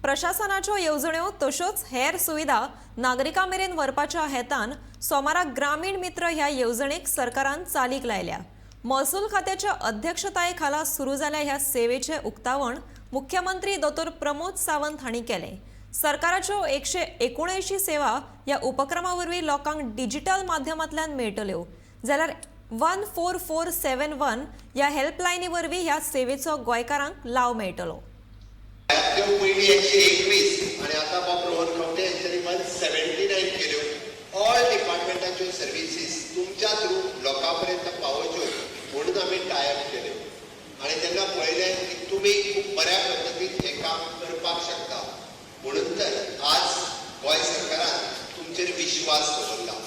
प्रशासनाच्यो येवजण्यो तश्योच हेर सुविधा नागरिकां मेरेन व्हरपाच्या हेतान सोमारा ग्रामीण मित्र ह्या येवजणेक सरकारान चालीक लायल्या. महसूल खात्याच्या अध्यक्षताये खाला सुरू जाल्या ह्या सेवेचें उक्तावण मुख्यमंत्री दोतोर प्रमोद सावंत हांणी केलें. सरकाराच्यो 179 सेवा ह्या उपक्रमा वरवीं लोकांक डिजिटल माध्यमांतल्यान मेळटल्यो, जाल्यार 14471 ह्या हेल्पलायनी वरवीं ह्या सेवेचो गोंयकारांक लाव मेळटलो. त्यो पयलीं 121 आनी आतां बाब रोहन खंवटे हेंच्यांनी 179 केल्यो. ऑल डिपार्टमेंटाच्यो सर्विसीस तुमच्या थ्रू लोकां पर्यंत पावोवच्यो म्हणून आमी टायअप केल्यो आनी तेन्ना पळयलें की तुमी खूब बऱ्या पद्दतीन हें काम करपाक शकता, म्हणून तर आज गोंय सरकारान तुमचेर विश्वास दवरला.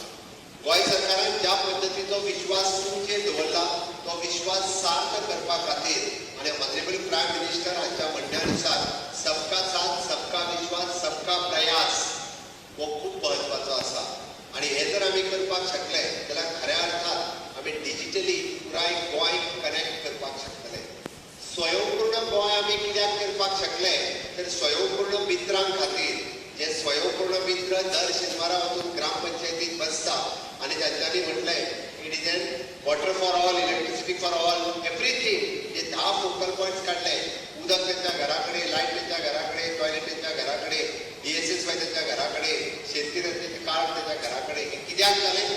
गोंय सरकारान ज्या पद्दतीचो विश्वास तुमचेर दवरला, तो विश्वास सार्थ करपा खातीर आनी ऑनरेबल प्रायम मिनिस्टर हांच्या म्हणण्या नुसार "सबका साथ, सबका विश्वास, सबका प्रयास" हो खूब म्हत्वाचो आसा आनी हें जर आमी करपाक शकले जाल्यार खऱ्या अर्थान आमी डिजिटली पुराय गोंय कनेक्ट करपाक शकतले. स्वयंपूर्ण गोंय आमी कित्याक करपाक शकले, तर स्वयंपूर्ण मित्रां खातीर. जे स्वयंपूर्ण मित्र दर शेनवारा वचून ग्रामपंचायतीत बसता आनी तांच्यांनी म्हटलें, it is an water for all, electricity for all, everything. J 10 focal points काडले, उदक त्यांच्या घरा कडेन, लायट त्यांच्या घरा कडेन, टॉयलेट त्यांच्या घरा कडेन, डीएसएसवाय त्यांच्या घरा कडेन, शेतकरी कार्ड त्यांच्या घरा कडेन, हें कित्याक जालें?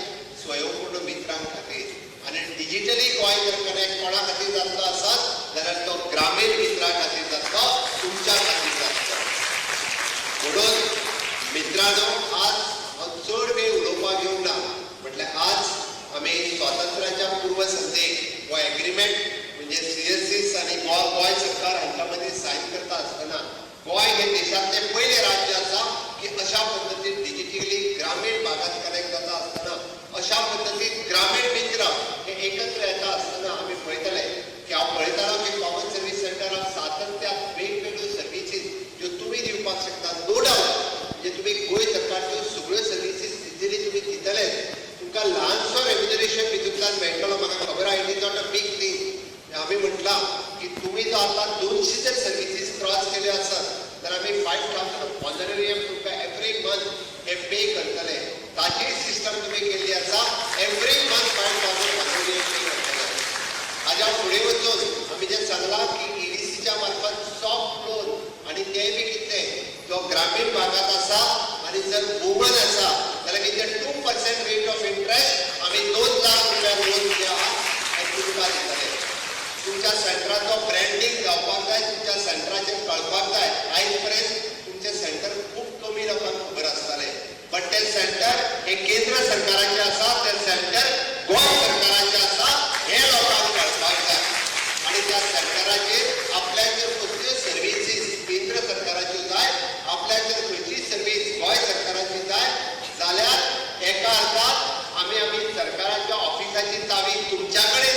स्वयंपूर्ण मित्रां खातीर. आनी डिजिटली गोंय जर कनेक्ट कोणा खातीर जातलो आसत जाल्यार तो ग्रामीण मित्रा खातीर जातलो, तुमच्या खातीर जातलो. म्हणून मित्रांनो, आज हांव चड वेळ उलोवपाक येवंक ना. म्हटल्यार आज आमी स्वातंत्र्याच्या पूर्वसंध्येक हो एग्रीमेंट, म्हणजे सीएससीस आनी गोवा गोंय सरकार हांच्या मदीं सायन करता आसतना गोंय हे देशांतलें पयलें राज्य आसा की अशा पद्दतीन डिजिटली ग्रामीण भागात कनेक्ट जाता आसतना, अशा पद्दतीन ग्रामीण मित्र हे एकत्र येता आसतना आमी पळयतले की हांव पळयतालो की कॉमन सर्वीस सेंटराक सातत्यान वेगवेगळ्यो सर्विसीस ज्यो तुमी दिवपाक शकता. नो डावट, म्हणजे तुमी गोंय सरकारच्यो सगळ्यो सर्विसीस इजिली तुमी दितलेच. तुमकां ल्हानसो रेम्युनरेशन भितूंतल्यान मेळटलो, म्हाका खबर आहा. It is not a big thing. आमी म्हटलां की तुमी जो आतां 200 जर सर्विसीस क्रॉस केल्यो आसत तर आमी 5,000 ऑनरेरियम तुमकां एवरी मंथ हे पे करतले. ताची सिस्टम तुमी केल्ली आसा. एवरी मंथ 5,000 ऑनरेरियम पे करतले. हाज्या फुडें वचून आमी जें सांगलां की ईडीसीच्या मार्फत सॉफ्ट लोन आनी तें बी कितलें, जो ग्रामीण भागात आसा आनी जर वुमन आसा जाल्यार कितें, 2% रेट ऑफ इंट्रस्ट आमी 2 लाख रुपया लोन जे आहा हें तुमकां दितले. तुमच्या सेंटराचो ब्रँडींग जावपाक जाय, तुमच्या सेंटराचेर कळपाक जाय. आयज पर्यंत तुमचें सेंटर खूब कमी लोकांक खबर आसतालें, बट तें सेंटर हें केंद्र सरकाराचें आसा, तें सेंटर गोंय सरकाराचें आसा, हें लोकांक कळपाक जाय. आनी त्या सेंटराचेर आपल्याक जर कसल्यो सर्विसीस केंद्र सरकाराच्यो जाय, आपल्याक जर खंयची सर्वीस गोंय सरकाराची जाय जाल्यार एका अर्थात आमी आमी सरकाराच्या ऑफिसाची चावी तुमच्या कडेन